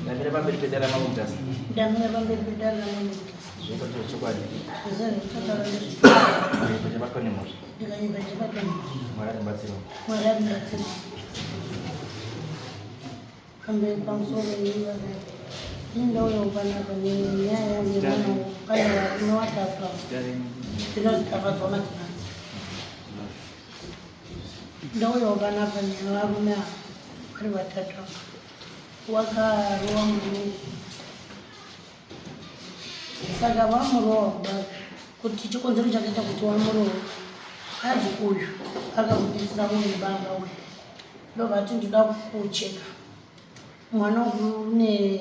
Ndamira pamberi pedare ramambo Mutasa. Ndamira pamberi pedare ramambo Mutasa. Zvinoita kuti zvechokwadi. Zvese zvinotaura ndezvechokwadi. Ndikanyeba ndichabatwa nemhosva. Ndikanyeba ndichabatwa nemhosva. Mwari andibatsira. Mwari andibatsira. Pamberi pamusoro yeivana. Ini ndauyawo panapa nenyaya yangu yemwana pane varume watatu ava. Ndinonzi Tafadzwa Matimanzi. Ndauyawo panapa nevarume ava vari vatatu ava. Wakarova murume saka vamurova kudaro kuti chikonzero chakaita kuti wamurova hanzi uyu akabudisira uyu banga uyu ndobva ati ndoda kucheka mwana uyu une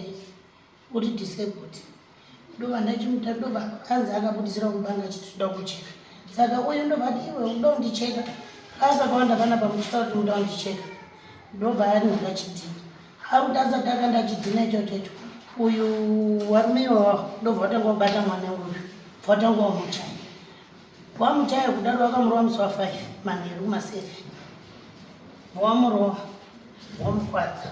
uri disabled ndobva ndachimuta ndobva anzi akabudisira kubanga achiti toda kucheka saka uyu ndobva ati iwe uda kundicheka akakawanda pana pamuchita kuti uda kundicheka ndobva ari ndakachidhina ari kuti asati akanda chidhina ichocho icho uyu warume iwawa ndobva watanga kubata mwana uyu watanga wamuchaya wamuchaya kudaro wakamurova musi wa 5 manheru kumaseven Wamurova, wamukwadza.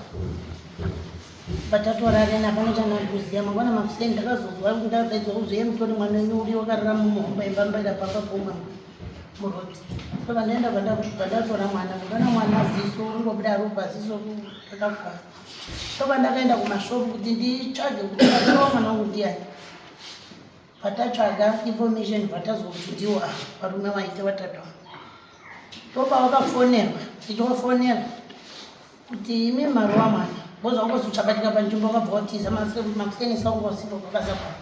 Patatorarena hapana chandandikuziva. Mangwana makuseni ndakazozwa ndapedza kuziva mutori mwana wenyu uri wakarara mumuhomba imbambaira pamba pomwe muroti. Saka ndaenda pandatora mwana, ndakaona mwana ziso ringobuda ropa ziso rakakuvara. Saka ndakaenda kumashopu kuti nditsvage kuti akarowa mwana wangu ndiani. Patatsvaga information patazwa kuti ndiwo ava varume vaite vatatu ava. Ndopavakafonerwa tichivafonera kuti imi marova mwana because wangozi uchabatika panzvimbo wakabva watiza makuseni saunga usipo pabasa pavo.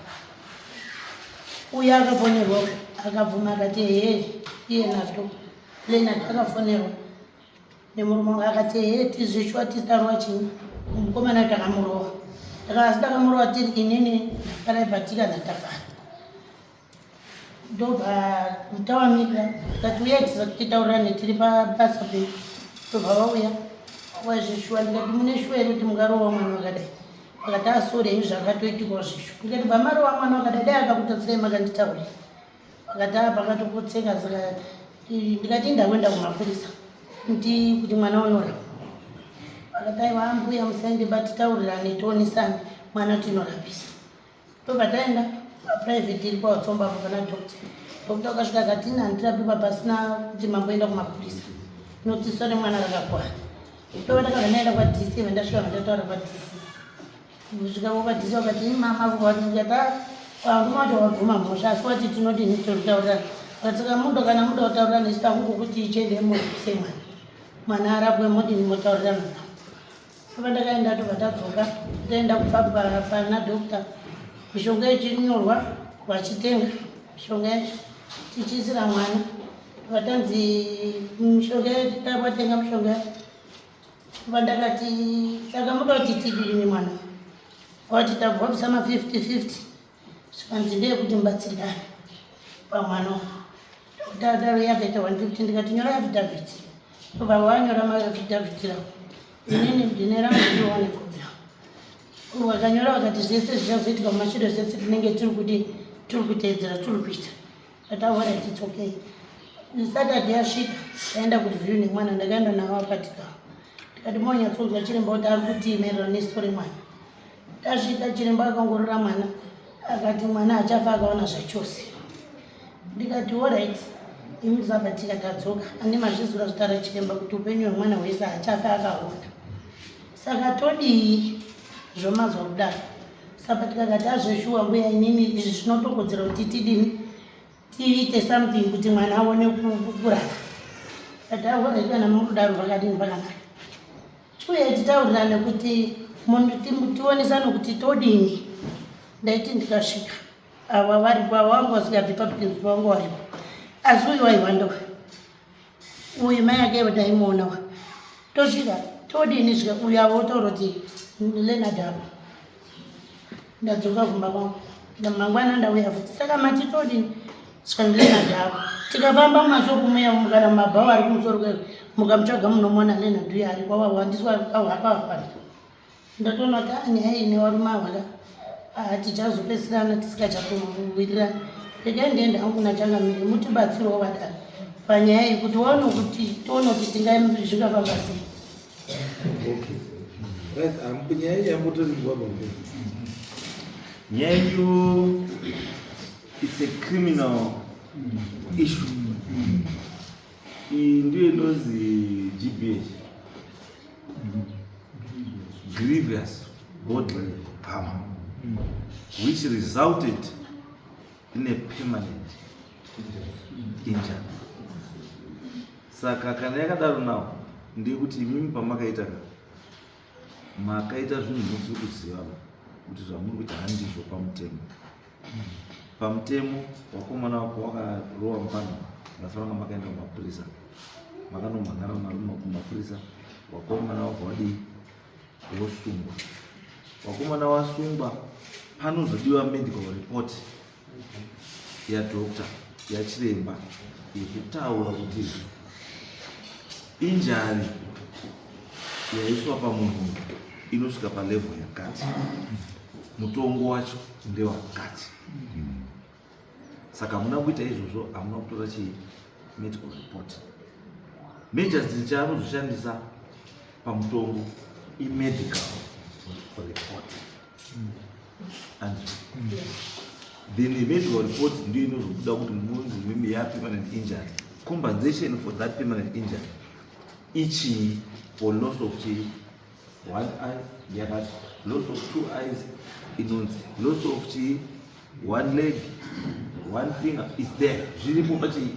Uye akafonerwa akabvuma akati ehe iye nazvo Leonard akafonerwa nemurume wangu akati ehe tizvishuwa tisarova chii mukomana takamurova asi takamurova tiri inini ndafarai patika natafara ndobva tawamira tikati uya titaurirane tiri pabasa pedu ndobva vauya wazvishuwa ndikati mune shuwa here kuti mungarova mwana wakadai vakati asori henyu zvakatoitikawo zvishu ndikati bvamarova mwana wakadai dai akakutatsirai makanditaurira Vakati apa pakatopotseka saka ndikati ndakuenda kumapurisa kuti kuti mwana unorapwa. Vakati aiwa ambuya musaende batitaurirane tionesane mwana tinorapisa. Ndobva taenda paprivate iri kwaWatsomba apo pana doctor. Doctor akasvika akati ini handirapiwa pasina kuti mamboenda kumapurisa. Notiso remwana rakakwana. Ndobva ndakabva ndaenda kwaDC vandasvika vandataura kwaDC. Kusvika vovadhisa vakati imi mama vakati varume vacho vabvuma mhosva asi wati tinodini toritaurira vatsika mudo kana muda kutaurira nesu takungokuti ichiende muripise mwana mwana arapwe modini motaurirana navo ava ndakaenda tobva tadzoka taenda kubva pana doctor mishonga ichinyorwa vachitenga mishonga yacho tichiisira mwana vatanzi mishonga yacho tavatenga mishonga yacho Vandakati saka muda kuti tidini mwana wati tabvabisa ma 50 50 zvikanzi ndeyekuti mubatsirikane pamwana daro yakaita 150 ndikati nyora affidavit obva wanyora maaffidavit ravo inini ndine rangu ndinowane kopi rangu vakanyora vakati zvese zvichazoitika mumashure zvese tinenge tiri kudi tiri kuteedzera tiri kuita Ndataura it's okay. Saturday yasvika taenda kureview nemwana ndakaenda nawo apatika. Ndikati monyatsonzwa chiremba kuti ari kutii maererano nestory mwana. Tasvika chiremba akangorora mwana akati mwana achafa akaona zvachose. Ndikati alright imi tisabatika tadzoka ane mazvizura zvitara chiremba kuti upenyu hwemwana hwese achafa akaona. Saka todii zvomazwa kudaro. Saka tikakati azveshuwa mbuya inini izvi zvinotokodzera kuti tidini tiite something kuti mwana aone kurara. But ahora kana murikudaro vakadini vakanaka. Chiuya titaurirane kuti munhu tionesane kuti todini. Ndaiti ndikasvika ava varipo ava vanga vasingabvi papinzi vangu varipo asi uyu waiwandoka uyu mai ake ndaimuona wa tosvika todini svika uyu avo otaura kuti Leonard apo ndadzoka kumba kwangu mangwana ndauya futi saka mati todini svika Leonard apo tikafamba mumashopu muya umu kana mumabhawa ari kumusoro kwedu mukamutsvaga munomuona Leonard uyo ari kwawawandiswa kwahwapawapana Ndatoona kuti ah, nyaya iyi nevarume ava ka ah, tichazopedzisirana tisikachakuwirirana. Regai ndiende hangu kuna changamire mutibatsirewo vadaro panyaya iyi kuti waone kuti tione kuti zvingafamba sei. Okay. Right, nyaya iyi yambotoringwa pamberi. Nyaya yenyu, it's a criminal issue. Iyi ndiyo inonzi GBH, grievous bodily harm which resulted in a permanent injury. Saka kana yakadaro nawo, ndeyekuti imimi pamakaita ka, makaita zvinhu zvinosiri kuziva kuti zvamuri kuita handizvo pamutemo. Pamutemo, wakomana wako wakarova mupano, mafanira kunga makaenda kumapurisa, makanomhangana kumapurisa. Wakomana wabva wadii? Wosungwa. Wakomana wasungwa, panozodiwa medical report yadoctor, yachiremba, yekutaura kuti injury yaiswa pamunhu inosvika palevel yakati, mutongo wacho ndewakati. Saka hamuna kuita izvozvo, hamuna kutora chii, medical report. Magistrate chaanozoshandisa pamutongo imedical report, and then the medical report ndiyo inozobuda kuti munzi mimi yapermanent injury, compensation for that permanent injury ichii, for loss of chii, one eye yakati, loss of two eyes inonzi loss of chii, one leg, one finger is there. Zviripo pachii,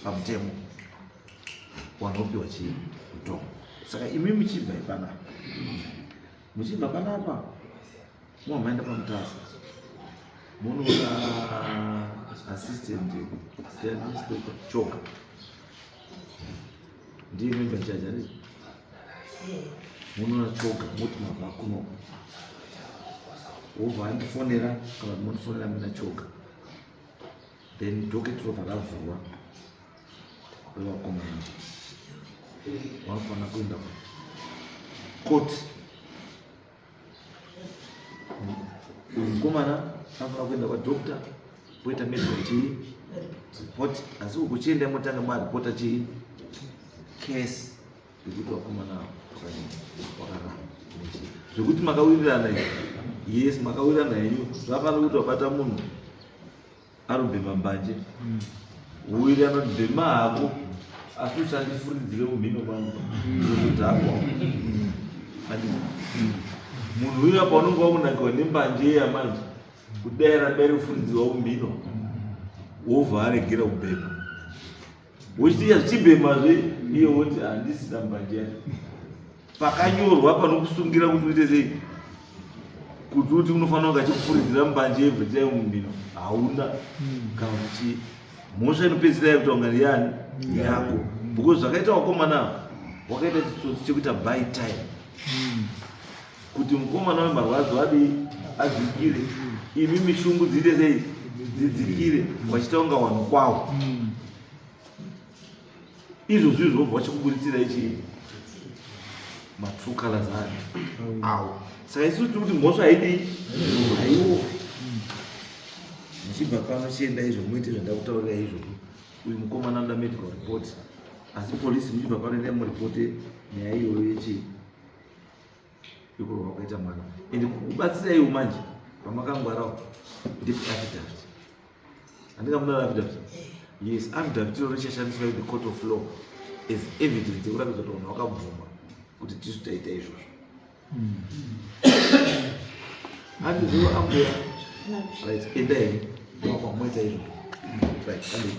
pamutemo, wanopiwa chii, mutongo. Saka imi muchibva ipanapa, muchibva panapa, muhamaenda paMutasa, munoona Assistant Inspector Choga, ndiye member charge ari. Munoona Choga, moti mabva kuno, wobva andifonera kana kuti mundifonera mina Choga, then docket robva ravhurwa revakomana vanofanira kuenda court. Uyu mukomana anofanira kuenda kwadoctor, poita medical chii, report. Asi uku chiendai motanga maripota chii, case yekuti vakomana wakaramba zvekuti makawirirana. Yes, makawirirana henyu. Zvafanira kuti wabata munhu arubhema mbanje, wirirana kuti bhema hako, asi usandifuridzire mumhino mangu, ndozodhakwa. Munhu uyu apa unonge wakunakirwa nembanje iya manje, kudai ramba iri kufuridzirwa mumhino, wobva aregera kubhema, wochitiya zvichibhemazve, iye woti handisina mbanje yacho. Pakanyorwa panokusungira kuti uite sei, kuti uti unofanira kunge achikufuridzira mbanje every time mumhino, hauna. Kana kuti mhosva inopedzisira yakuita kunga ndiyani? Yako, because zvakaita wakomana wakaita chitsotsi chekuita buy time kuti mukomana wemarwadzo adii, adzikire, imi mishungu dziite sei, dzidzikire, vachiita kunga wanhu kwawo. Izvozvo izvo vobva vachikuburitsira ichi matrue colors ayo awo. Saka isusu tiri kuti mhosva haidii, haiwo. Muchibva pano, chienda izvo, muite zvandakutaurira izvozvo. Uyu mukomana anoda medical report, asi polisi muchibva pano, endai muripote nyaya iyoyo yechii, yekurwa kwakaita mwana. Ende kubatsiraiwo manje pamakangwarawo ndepi affidavit. Handingamudaro affidavit, yes, affidavit iro richashandiswa in the court of law as evidence yekuratidza kuti vanhu vakabvuma kuti tisu taita izvozvo. Handizivo ambuya. Right, endai ndokwamwaita izvozvo. Right, andei.